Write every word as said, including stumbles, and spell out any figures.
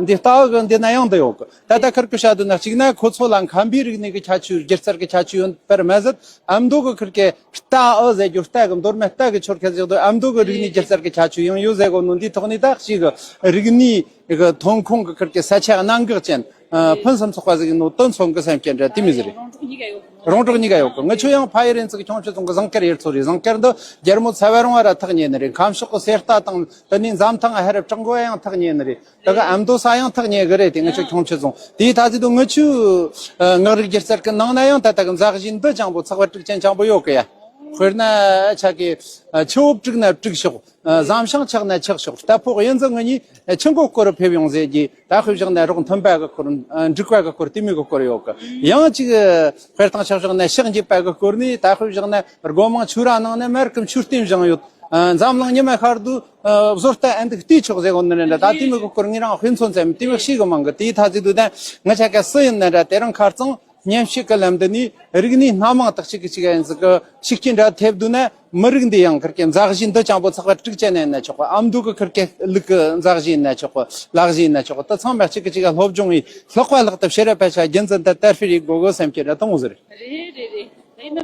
འདི་རྟ་ཨུ་གི་འདི་ན་ཡང་འདི་ཡོད་གི། ད་ལྟ་ཁུར་གི་བཤད་དུས་ན་གཅིག་ན་ཁོ་ཚོ་ལ་མཁན་པོའི་རིག་གནས་ཀྱི་ཁྱད་ཆོས། སྒྱུ་རྩལ་གྱི་ཁྱད་ཆོས་ཡོད་པར་མ་ཟད། ཨ་མདོ་གི་ཁུར་གི་རྟ་ཨུ་ཟེར་རྒྱུ། རྟ་གི་མདོ་སྨད་རྟ་གི་ཆོར་ཁ་ཟེར་དུས། ཨ་མདོ་གི་རིག་གནས་སྒྱུ་རྩལ་གྱི་ཁྱད་ཆོས་ཡང་ཡོད་ཟེར་གོ་ནོ། འདིའི་ཐོག་ནས་ད་གཅིག་གི་རིག་གནས་གི་ཐོན་ཁུངས་གི་ཁུར་གི་ས་ཆ་གནད་འགག་ཅན། ཨ། ཕུན་སུམ་ཚོགས་པ་ཟིག་ཡིན་ནོ་དོན་མཚོན་གི་སེམས་ཀྱི་འདྲ་དེ་མོ་ཟིག་རེད། རོང་འབྲོག་གཉིས་ཀ་ཡོད་གི། ངི་ཆོ་ཡང་ཕ་ཡུལ་རེད་ཟིག་ཁྱུང་མཆུ་རྫོང་གི་ཟངས་དཀར་ཡུལ་ཚོ་རེད། ཟངས་དཀར་འདི་རྒྱལ་མོ་ཚ་བ་རོང་བ་ར་ཐག་ཉེ་ནི་རེད། ཁམས་ཕྱོགས་གི་གསེར་རྟ་དང་དེ་ནས་འཛམ་ཐང་ཧ་རབ་བྲག་འགོ་ཡང་ཐག་ཉེ་ནི་རེད། དེ་གི་ཨ་མདོ་ས་ཡང་ཐག་ཉེ་གི་རེད། དེ་ངི་ཆོ་ཁྱུང་མཆུ་རྫོང་དེའི་ཐ་ཚིག་ཏུ་ངི་ཆོའི་ངག་རིག་སྒྱུ་རྩལ་གི་ནང་ན་ཡང་ད་ལྟ་གི་མཛའ་གཞས་འདི་ཅང་པོ་ཚགས་པར་དྲུག་ཅན་ཅང་པོ་ཡོད་གི་ཡ། དཔེར་ན་ཆ་གི་ཆུ་བོ་དྲུག་ན་དྲུག་ཤོག། ཨ། ཟམ་ཤིང་ཆག་ན་ཆག་ཤོག། རྟ་ཕོ་གཡུ་མཛོད་ངེད་གཉིས་ཆུ་མགོ་སྐོར་ཕེབས་ཡོང་ཟེར་གྱི། ད་དཔེ་བཞག་ན་རོགས་མཐུན་པ་གི་སྐོར། ཨ། འབྲུག་པ་གི་སྐོར། དེ་མོ་གི་སྐོར་ཡོད་གི། ཡང་ཅིག་དཔེར་བཏང་ཆ་བཞག་ན་ཕྱག་འགྱེད་པ་གི་སྐོར་ནས། ད་དཔེ་བཞག་ན་སྒོ་མང་ཆུ་ར་ནང་ན་མར་གི་མཆོད་རྟེན་བཞེངས་ཡོད། ཨ། འཛམ་གླིང་ཉི་མ་ཤར་དུས། ཨ། བཟོ་ལྟ་ཨ་འདི་བལྟས་ཆོག་ཟེར་གོ་ནི་རེད་འདྲ། ད་དེ་མོ་གི་སྐོར་ངེད་རང་དཔེ་མཚོན་ཙམ་དེ་མོ་ཤེས་གི་མང་གི། དེའི་ཐ་ཚིག་ཏུ་ད་ང་ཆ་ག་སུ་ཡིན་ན་འདྲ། དེ་རིང་ཁ་རྩང་ཉམས་ཞིབ་གི་ལམ་འདི་ནས་རིག་གནས་སྣ་མང་དག་ཅིག་གི་ཅིག་ཡིན་ཟིག་གི་ཤུགས་རྐྱེན་འདྲ་ཐེབས་དུས་ན། མི་རིགས་འདི་ཡང་ཁུར་གི་མཛའ་གཞས་འདི་ཅང་པོ་ཚགས་པར་དྲུག་ཅན་ཡིན་ན་ཆོག་གི། ཨ་མདོ་གི་ཁུར་གི་ལུགས་གི་མཛའ་གཞས་ཡིན་ན་ཆོག་གི། ལག་གཞས་ཡིན་ན་ཆོག་གི། དེ་ཚང་མ་གཅིག་གི་ཅིག་སློབ་སྦྱོང་ཡིས་ལྷག་པ་ལྷག་ཏུ་ཕྱི་རབས་པ་ཆ་རྒྱུན་འཛིན་དང་དར་སྤེལ་ཡེད་དགོས་གི་སེམས་ཀྱི་རེ་དང་ཟེར། རེད་རེད་རེད།